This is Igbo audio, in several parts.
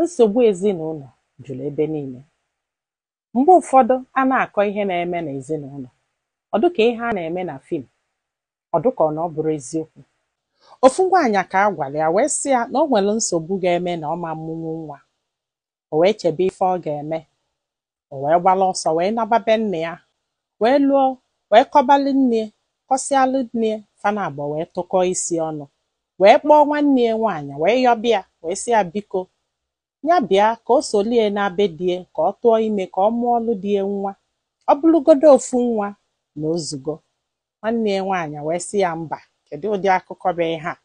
Nsogbu ezinụlọ juru ebe niile. Mgbe ụfọdụ, a na-akọ ihe na-eme n'ezinụlọ, ọ dịka ihe a na-eme na film, ọ dịka ọ na ọ bụrụ eziokwu. Ofu nwaanyị ka a gwara ya wee sị ya na o nwere nsogbu ga-eme na ọ ma mụnwu nwa. O wee chebe ife ọ ga-eme. O wee gbala ọsọ wee naba be nne ya, wee lụọ, wee kọbalụ nne, kọsịalụ nne fana abụọ, wee tụkọọ isi ọnụ, wee kpọọ nwanne ya nwaanyị, wee yọbịa, wee sị ya biko, ya bịa ka o solie na be die, ka ọ tụọ ime, ka ọ mụọlụ die nwa, ọ bụrụgodo ofu nwa na ozugo. Nwanne ya nwaanyị wee sị ya mba, kedu ụdị akụkọ bụ ihe a?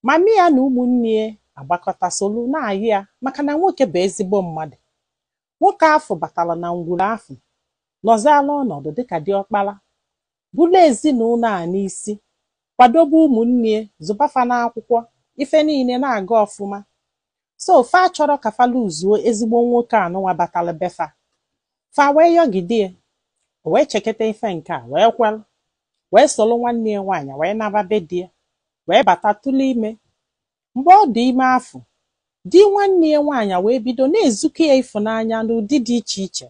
Mami ya na ụmụnne ya agbakọta solu na-ayị ya, maka na nwoke bụ ezigbo mmadụ. Nwoke afọ batara na ngwuru afọ, nọziala ọnọdụ dịka diọkpara, bụrụ ezinụlọ a n'isi, kwadobe ụmụnne ya, zụbafa n'akwụkwọ, ife niile na-aga ọfụma. So fa chọrọ ka fa luzuo ezigbo nwoke anụnwa batara befa. Fa wee yọgide ya, o wee cheketa ife nke a, wee kwelụ, wee soro nwanne ya nwaanyị wee naba be di ya, wee bata tụlụ ime. Mgbe ọ dị ime afọ, di nwanne ya nwaanyị wee bido na-ezukọ ya ịfụnanya n'ụdị dị iche iche.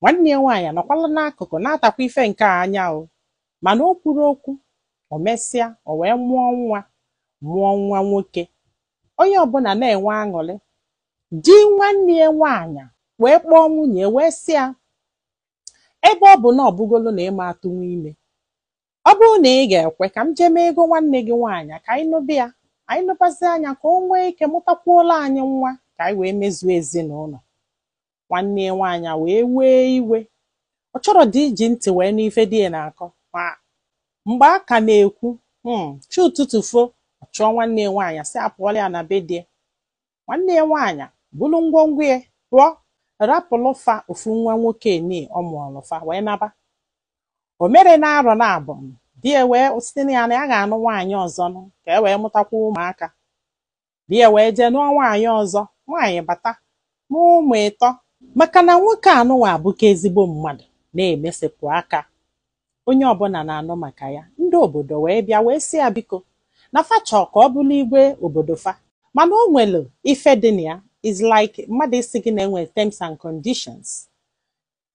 Nwanne ya nwaanyị nọkwala n'akụkụ na-atakwa ife nke a anya, o mana o kwuru okwu. O mesịa, o wee mụọ nwa, mụọ nwa nwoke. Onye ọbụla na-enwe aṅụrị. Di nwanne ya nwaanyị wee kpọọ nwunye wee sị ya, ebe ọ bụ na ọ bụgolo na ịma atụnwu ime, ọ bụrụ na ị ga-ekwe ka m jee mee ego nwanne gị nwaanyị, ka anyị nụbịa ya, anyị nụbazi anya, ka o nwee ike mụtakwuola anyị nwa, ka anyị wee mezuo ezinụlọ. Nwanne ya nwaanyị wee wee iwe, ọ chọrọ dị iji ntị wee n'ife di ya na-akọ. Ma mgbe a ka na-ekwu, chi ụtụtụ fo, ọ chụọ nwanne ya nwaanyị, sị apụọla ya na be di ya. Nwanne ya nwaanyị bụrụ ngwongwo ya pụọ, rapụlụ fa ofu nwa nwoke ni ọ mụọlụ fa, wee naba. O mere na arọ na abụ, di ya wee sị na ya na ya ga-anụ nwaanyị ọzọ nụ, ka e wee mụtakwa ụmụaka. Di ya wee jee nụọ nwaanyị ọzọ. Nwaanyị bata mụọ ụmụ ịtọ, maka na nwoke anụnwa abụka ezigbo mmadụ na-emesịpụ aka, onye ọbụla na-anụ maka ya. Ndị obodo wee bịa wee sị ya biko, na fa chọọ ka ọ bụrụ igwe obodo fa, mana o nwere ife dị na ya. Is like mmadụ isi gị na-enwe terms and conditions,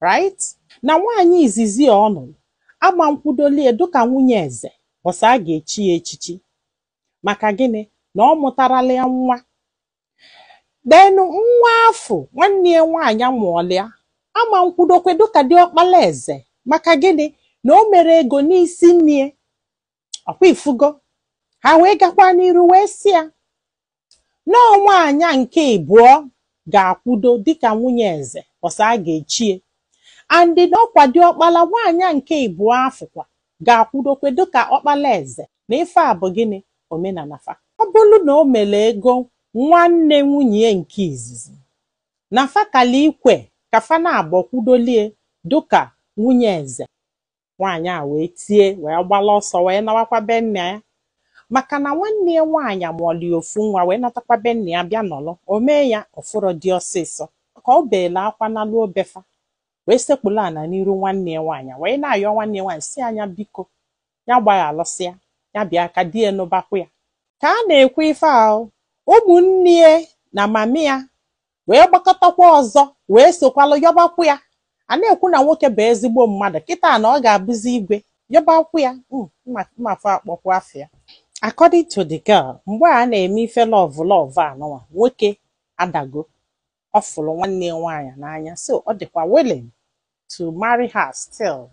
right? Na nwaanyị izizi ọ nụrụ ama nkwudolie dịka nwunye eze bọsa a ga-echi ya echichi. Maka gịnị? Na ọ mụtarala ya nwa. Denu nwa afọ nwanne ya nwaanyị amụọla ama nkwudokwe dịka diọkpala eze. Maka gịnị? Na o mere ego n'isi nne. Ọkwa ifugo? Ha wee gakwa n'iru wee sị ya nọọ nwaanyị nke ịbụọ ga-akwudo dịka nwunye eze ọsọ a ga-echie, and na ọkwa diọkpala nwaanyị nke ịbụọ afụkwa ga-akwudokwe dịka ọkpala eze. Na ife a bụ gịnị? Omenala fa. Ọ bụrụ na o mere ego nwanne nwunye nke izizi, na fa kala ikwe ka fa na-abọ kwudolie dịka nwunye eze. Nwaanyị a wee tie, wee gbala ọsọ, wee nawakwa be nna ya, maka na nwanne ya nwaanyị amụọla ya ofu nwa. Wee natakwa be nna ya, bịa nọrọ. O mee ya ọfụrọ dị ọsịsọ ka ọ beela akwa na luo befa, wee sekpulu ana n'iru nwanne ya nwaanyị, wee na-ayọ nwanne ya nwaanyị si anya biko, ya gbaghalụsịa ya, bịa ka di ya nụbakwa ya. Ka a na-ekwu ife ahụ, ụmụnne ya na mami ya wee gbakọtakwa ọzọ, wee sokwalụ yọbakwu ya. A na-ekwu na nwoke bụ ezigbo mmadụ, kịta na ọ ga-abụzi igwe. Yọbakwu ya mmafọ akpọkwu afọ ya. According to the girl, mgbe a na-eme ife love love anụnwa, nwoke adago, ọ fụrụ nwanne ya nwaanyị n'anya, so ọ dịkwa willing to marry her still.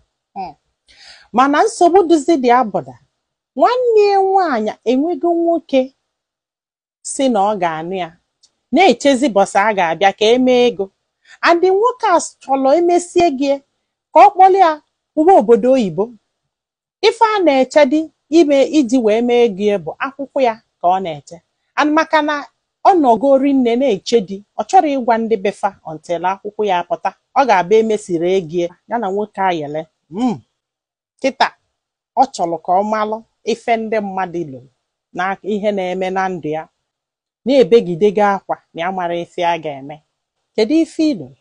Mana nsogbu dịzi dị abụda nwanne ya nwaanyị enwego nwoke si na ọ ga-anụ ya, na-echezi bọsa a ga-abịa ka emee ego. Andị nwoke a chọrọ emesie gị ka ọ kpọrọ ya uwe obodo oyibo. Ife a na-eche dị ime iji wee mee ego ya bụ akwụkwọ ya ka ọ na-eche, and maka na ọ nọgori nne na-eche di, ọ chọrọ ịgwa ndị befa until akwụkwọ ya apụta. Ọ ga-abụ emesiri ego ya, ya na nwoke ayele. Kịta ọ chọrọ ka ọ malụ ife ndị mmadụ lụrụ na ihe na-eme na ndụ ya, na-ebegidego akwa na ya mara ife a ga-eme. Kedu ife ị lụrụ?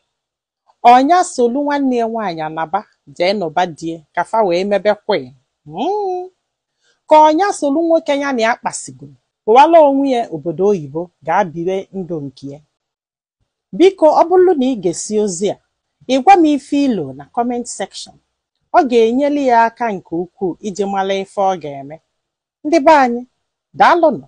Ọnya solu nwanne ya nwaanyị anaba jee nụba die ka fa wee mebe queen, ka ọnya solu nwoke ya na ya kpasigoro pụwala onwe ya obodo oyibo, ga-abire ndụ nke ya. Biko, ọ bụrụ na ị ga-esi ozi a, ị gwa m ife ilo na comment section. Ọ ga-enyelu ya aka nke ukwuu iji mara ife ọ ga-eme. Ndị be anyị, daalụnụ.